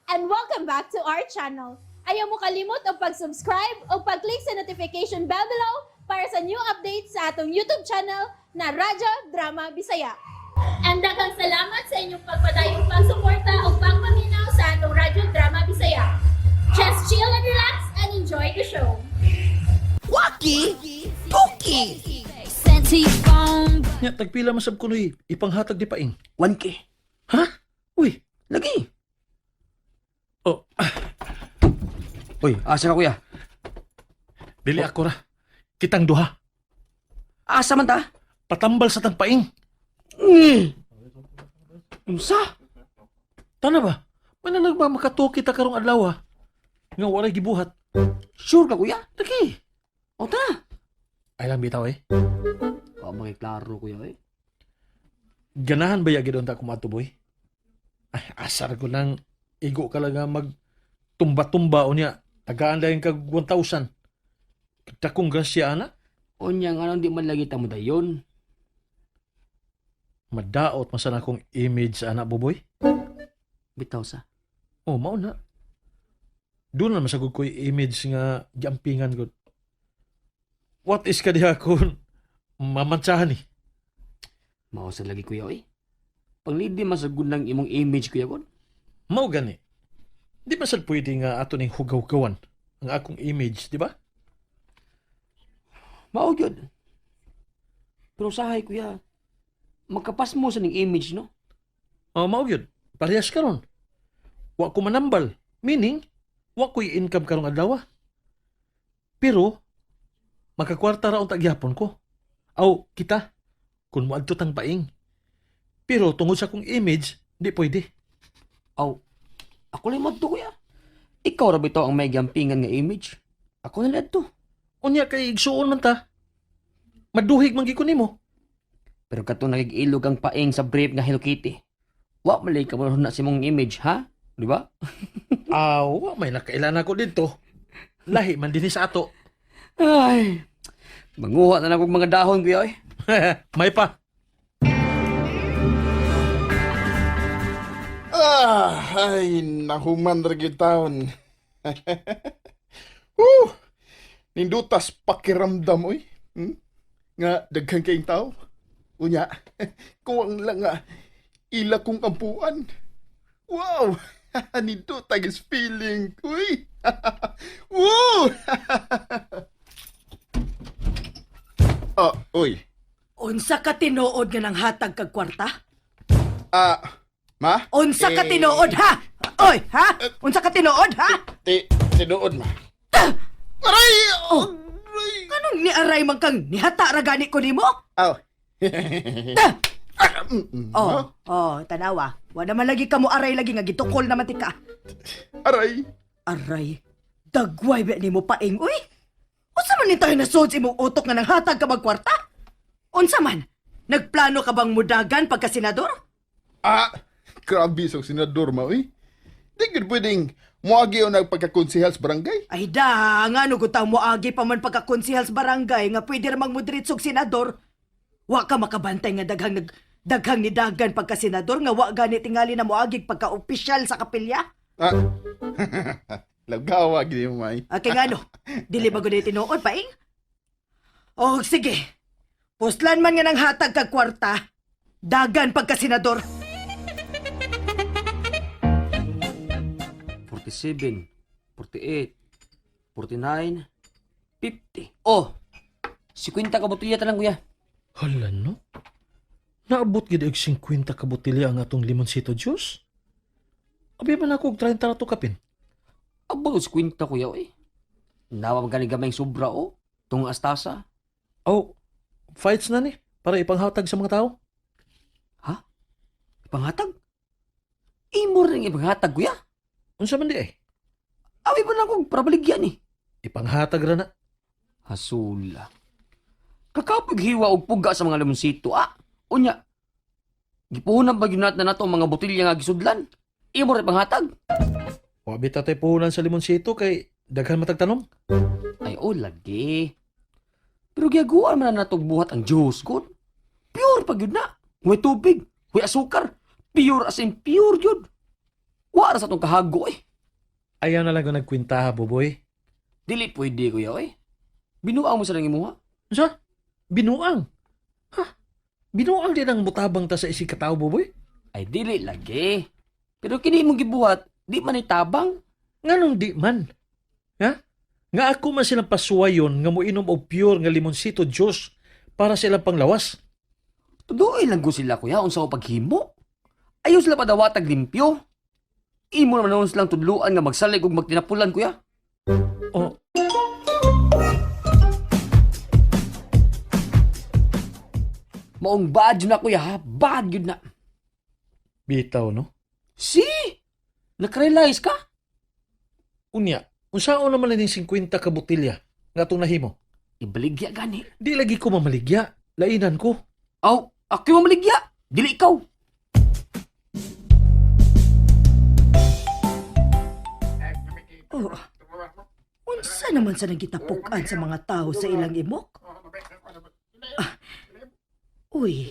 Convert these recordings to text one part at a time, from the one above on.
And welcome back to our channel. Ayaw mo kalimot og pag-subscribe o pag-click sa notification bell below para sa new updates sa atong YouTube channel na Radyo Drama Bisaya. And daghang salamat sa inyong pagpadayong pagsuporta o pagpaminaw sa atong Radyo Drama Bisaya. Just chill and relax and enjoy the show. Waki! Tuki! Sent to your phone. Nya, tagpila masab kunoy, ipanghatag di paing. 1K. Ha? Uy, Lagi. Oh, Uy, asa ka, kuya? Dili ako ra. Kitang duha. Asa man ta? Patambal sa tang paing. Unsa? Tana ba? May ba makatuki ta karong adlaw ha? Nga walay gibuhat. Sure ka, kuya? Lagi. O tara. Ay lang bitaw eh. Wa makiklaro, kuya eh. Ganahan ba yagi doon ta kumadto, boy? Ay, asar ko lang. Igo ka lang nga mag tumba-tumba o niya. Tagaan lang kag 1,000. Dakong grasya, ana. Unya nga di man lagi ta mo dayon. Madaot man akong image, ana, buboy. Bitaw sa. Oh, mao na. Doon na masagod ko yung image nga giampingan ko. What is ka diha kung mamantsahan ni? Mao sa lagi, kuya eh. Panglidi masagod ng imong image, kuya kon. Mao gani. Di ba sad pwede nga ato ning hugaw-gawan ang akong image, di ba? Mao gyud. Pero sahay, kuya. Magkapas mo sa ning image no. Oh, mao gyud. Parehas karon. Wa ko manambal. Meaning, wa ko'y income karong adlaw. Pero makakwarta ra unta gyapon ko. Aw, kita kun moadto tang paing. Pero tungod sa akong image, di pwede. Aw, ako lang madto, kuya. Ikaw ra bitaw ang may giampingan nga image. Ako na lang to. Unya kay igsuon man ta. Maduhig man gyud ko nimo. Pero katong nagigilog ang paing sa brief nga Hello Kitty. Wa malay ka mo na sa imong image, ha? Di ba? Aw, wa may nakailan ako didto. Lahi man dinhi sa ato. Ay, manguha na lang kog mga dahon, kuya eh. May pa. Ah, ay, nahuman ra gyud taon. Woo! Nindutas pakiramdam oy. Nga daghan kayong tao. Unya, kuwang lang nga ila kong kampuan. Wow! Nindutag is feeling. Uy! Woo! Ah, uy. Unsa ka tinuod nga nang hatag kag kwarta? Ah, ma? Unsa ka Eh, tinuod ha? Oy, ha? Unsa ka tinuod ha? Tinuod, ma. Aray! Oh! Aray! Kanong niaray man kang nihata ra gani ko nimo? Aw. Ta! Oh, tanawa. Wa naman lagi ka mo aray lagi nga gitukol naman tika. Aray! Aray. Dagway ba nimo paing uy? Unsa man ni tayo nasud sa imong utok nga nanghatag ka magkwarta? Unsa man? Nagplano ka bang mudagan pagka senador? Ah, grabe sa senador ma, uy. Di gud pwedeng moagi o nagpagkakonsehal sa barangay. Ay da, nga no gutang moagi pa man pagka-konsehal sa barangay nga pwede ra magmudritsog senador. Wa ka makabantay nga daghang nag daghang nidagan pagka senador nga wa gani tingali na moagi pagka opisyal sa kapilya. Ah. Lagawa gid mo, may. Okay nga no, dili ba gud tinuod paing? Oh, sige. Puslan man nga nang hatag kag kwarta, dagan pagka senador. 47, 48, 49, 50. Oh, 50 ka botelya ta lang, kuya. Hala no. Naabot gid og 50 ka botelya ang atong limonsito juice. Abi man ako og 30 ra to kapin. Abot 50, kuya eh. Nawa man gani gamay sobra oh. Tung astasa. Aw, fights na ni para ipanghatag sa mga tao. Ha? Ipanghatag? Imo rin ipanghatag, kuya. Unsa man di ay? Awi pa na akong para baligyan eh. Ipanghatag ra na. Hasula. Kakapig hiwa og puga sa mga limonsito, ah. Unya, gipuhunan ba yun na nato ang mga botelya nga gisudlan? Imo rin panghatag. Wa bitaw tay puhunan sa limonsito kay daghan matagtanom. Ay, oh, lagi. Pero giyaguan man na natong buhat ang juice, good. Pure pag yun na. May tubig, may asukar. Pure as in pure yun. Wa ra sa tong kahago eh. Ayaw na lang ko nagkwintaha, Buboy. Dili pwede kuya oy. Binuang mo sa lang imuha. Unsa? Binuang. Ha? Binuang din ang mutabang ta sa isig katao, Buboy. Ay dili lagi. Pero kini imong gibuhat, di man tabang. Nganong di man? Ha? Nga ako man silang pasuwayon nga moinom og pure nga limonsito juice para sa ilang panglawas. Tuduoy lang ko sila kuya unsa ko paghimo. Ayaw sila padawatag limpyo. Imo naman noon silang tudluan nga magsalig ug magtinapulan kuya. O, Maong bad yun na kuya ha, bad yun na. bitaw no? Si! Nakarealize ka? Unya, unsaon naman ning 50 ka botelya nga atong nahimo? Ibaligya gani. Di lagi ko mamaligya. Lainan ko. Aw, ako yung mamaligya. Dili ikaw. Oh. Unsa naman sa nagitapukan sa mga tao sa ilang imok? Ah, uy,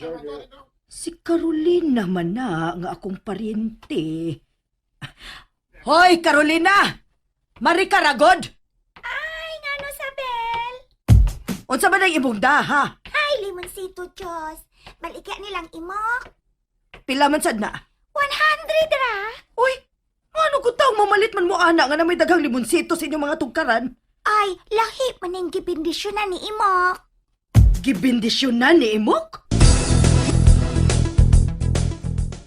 si Carolina man na nga akong paryente. Ah, Hoy, Carolina! Marika Ragod! Ay, ngano Sabel? Unsa man ang imong daha? Ay, limonsito Diyos. Baligya nilang imok. Pila man sad na? 100 ra. Uy, ano ko taong mamalit man mo ana nga na may daghang limonsito sa inyong mga tugkaran? Ay, lahi man ang gibindisyonan ni imok. Gibindisyonan ni imok?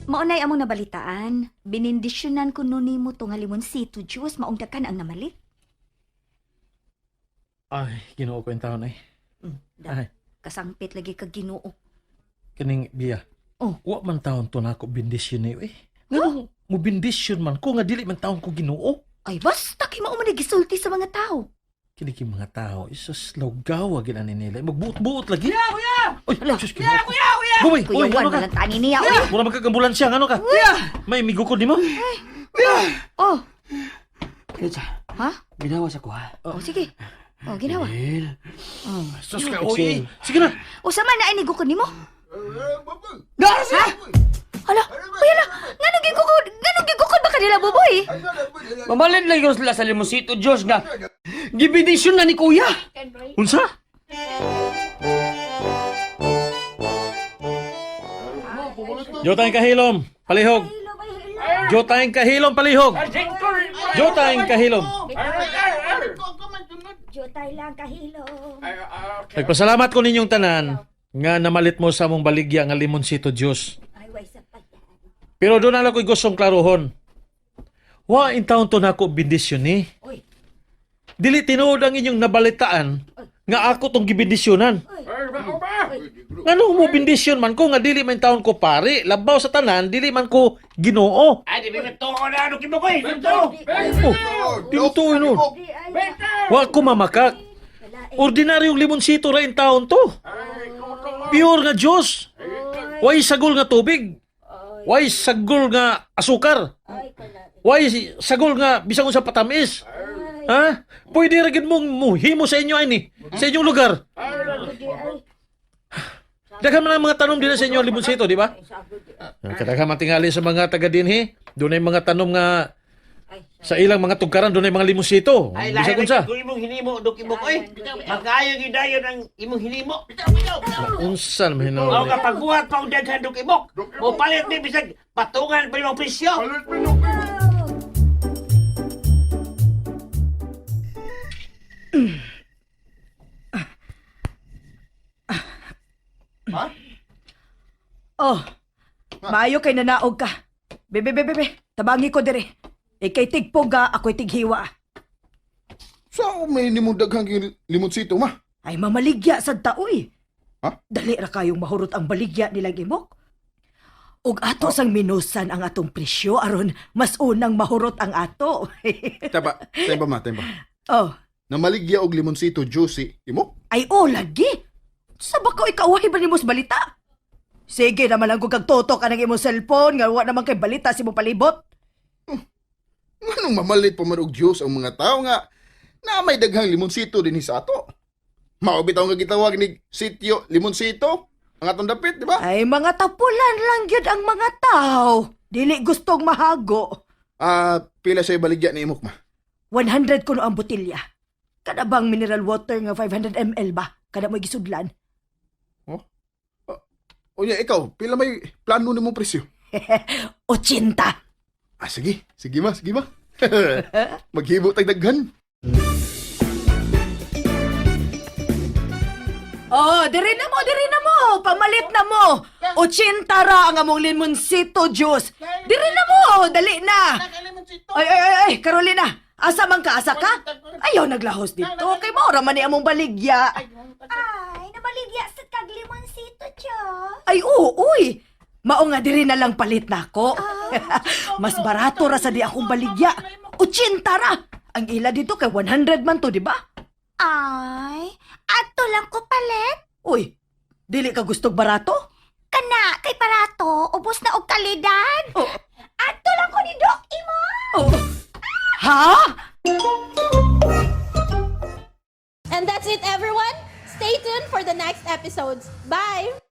Maunay among nabalitaan. Binindisyonan ko no nimo to nga limonsito juice maong daghan ang namalit. Ay, Ginoo ko yung taon ay. Ay, Kasangpit lagi kag Ginoo. kaning biya. Oh. Wa man taon to nako bendisyon ni eh. Nganong mo bendisyon man ko nga dili man taon ko Ginoo. Ay basta kay mao man ni gisulti sa mga tao. Kini kay mga tao, isus lawgawa gid ani nila. Magbuot-buot lagi. Kuya, kuya. Oy, sus, kuya, kuya, kuya. Buboy, Kuya oy, Juan ano ka? man lang tani niya. Oy. Mura magkagambulansya, ano ka? Kuya! May migukod nimo? Oh, Kaya siya, ha? ginawa sa kuha. Oh, sige. Oh, ginawa. Well, Oh. Sus ka, oy. Sige na. Usa man na ay nigukod nimo? Nara siya! Hala, uy hala. Nganong gigukod? Nganong gigukod ba kanila buboy? Mamalit lang yun sila sa limonsito, Diyos nga. Gibidisyon na ni kuya. Unsa? Jotang kahilom, palihog. Jotang kahilom, palihog. Jotang kahilom. Jutay lang kahilom. Nagpasalamat ko ninyong tanan nga namalit mo sa among baligya nga limonsito juice. Ay, way sa pagyan. Pero doon na lang ko'y gustong klarohon. Wa in taon to nako bendisyon ni. Uy. Dili tinuod ang inyong nabalitaan nga ako tong gibendisyonan. Ngano mo bendisyon man ko nga dili man taon ko pare, labaw sa tanan dili man ko Ginoo. Ay, di ba ito na ano kimo ko eh? Ito! Oh, tinutuoy nun. Wa ko mamakak. Ordinaryong limonsito ra in taon to. Pure nga Diyos. Way sagol nga tubig. Way sagol nga asukar. Way sagol nga bisag unsa patamis. Ha? Pwede ra gid mong muhimo sa inyo ani, sa inyong lugar. Daghan man ang mga tanom din sa inyo limonsito, di ba? Kadaghan man tingali sa mga taga dinhi, dunay mga tanom nga sa ilang mga tugkaran dunay mga limonsito. Ay, lahi Bisag unsa. kung imong hinimo, dok imo ko eh. Magkaayo gidayon ang imong hinimo. Unsa man Mao hinuon. ka pagbuhat pa og daghan dok imok. Mo palit ni bisag patungan pa imong presyo. Oh, maayo kay nanaog ka. Bebe, bebe, bebe, tabangi ko dire. Ikay tigpoga, ako'y tighiwa. Sa may nimong daghang limonsito ma. Ay mamaligya sad taoy. Ha? Dali ra kayong mahurot ang baligya nilang imok. Ug ato sang minusan ang atong presyo aron mas unang mahurot ang ato. Taba, temba ma, temba. Oh, Namaligya og limonsito juicy imo? ay oh lagi. Sa baka ikaw ba nimo sa balita? Sige naman lang kung kag tutok ka ng imong cellphone nga wa naman kay balita si mo palibot. Nganong mamalit pa man og juice ang mga tao nga na may daghang limonsito dinhi sa ato. Mao bitaw nga gitawag ni sitio limonsito ang atong dapit, di ba? Ay mga tapulan lang gyud ang mga tao. Dili gustong mahago. Ah, pila sa baligya ni imok ma. 100 kuno ang botelya. Kada bang mineral water nga 500 ml ba? Kada mo gisudlan. Unya ikaw, pila may plano nimo presyo? 80. Ah, sige. Sige ma, sige ma. Maghibo tag daghan. Oh, diri na mo, diri na mo. Pamalit na mo. 80 ra ang among limonsito juice. Diri na mo, dali na. Ay, ay, ay, ay, Carolina. Asa man ka, asa ka? Ayaw naglahos dito. Kay mao ra man ni among baligya. Ay, nabaligya sa kag limonsito, Chos. Ay, oo, uy. Mao nga diri na lang palit nako. Mas barato ra sa di akong baligya. 80 ra. Ang ila dito kay 100 man to, di ba? Ay, ato lang ko palit. Uy, dili ka gustog barato? Kana, kay parato, ubos na og kalidad. Oh. Ato lang ko ni Doc Imo. Oh. Ha? And that's it, everyone. Stay tuned for the next episodes. Bye!